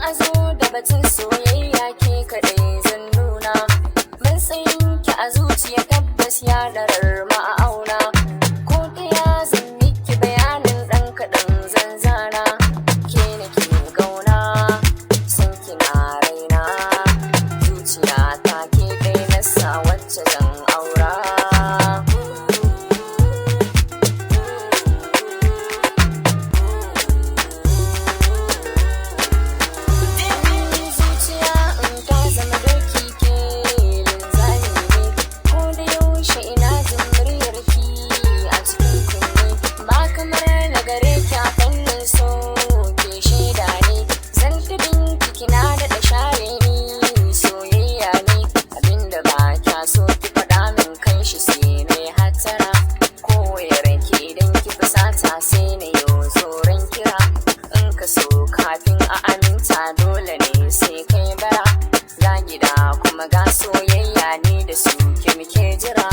a zo da batun soyayya, ke kaɗai zan nuna. Matsayin ki a zuciya tabbas ya darar ma'auna. Ko ta ya zan miki bayanin ɗan kaɗan zan zana. Ke nake gauna, san kina raina. Zuciya ta ke ɗai na sa wacce zan aura. Zuciya in ta zama doki ke linzami ne. Ko da yaushe ina jin muryar ki a cikin kunne. Ba kamar na gare ki a fannin so, ke shaida ne. Zan ki kina daɗa share ni, soyayya ne. Abinda ba kya so ki faɗa min kan shi sai mai hattara. Ko wayar ki idan ki fusata sai na yo tsoron kira. In ka so kafin a aminta dole ne sai kai bara. Ga gida kuma ga soyayya, ni da su ke muke jira.